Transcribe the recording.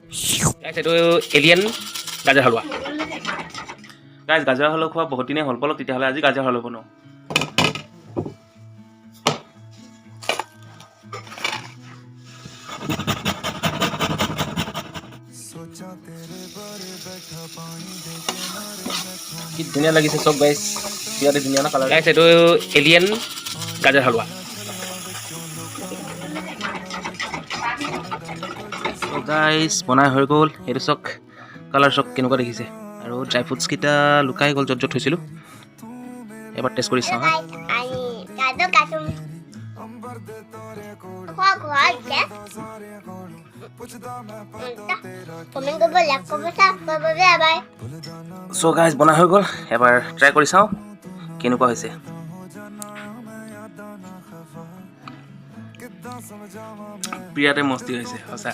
গাইছ, এইটো এলিয়েন গাজৰ হালোৱা। গাইছ, গাজৰ হালোৱা খোৱা বহুত দিনেই হ'ল। ব'লক তেতিয়াহ'লে আজি গাজৰ হালোৱা বনাওঁ। কি ধুনীয়া লাগিছে চব গাইছ, বিৰাট ধুনীয়া না কালাৰ। গাইছ, এইটো এলিয়েন গাজৰ হালোৱা। গাইছ, বনাই হৈ গ'ল। এইটো চাওক, কালাৰ চাওক কেনেকুৱা দেখিছে। আৰু ড্ৰাই ফ্ৰুটছকেইটা লুকাই গ'ল য'ত য'ত থৈছিলোঁ। এবাৰ টেষ্ট কৰি চাওঁ হা। আমি গাজৰ কাটোম। খোৱা খোৱা হৈছে। কমেণ্ট কৰিব, লাইক কৰিব, ছাবস্ক্ৰাইব কৰিব। বাই। চ' গাইজ, বনাই হৈ গ'ল। এবাৰ ট্ৰাই কৰি চাওঁ কেনেকুৱা হৈছে। বিৰাটে মস্তি হৈছে সঁচা।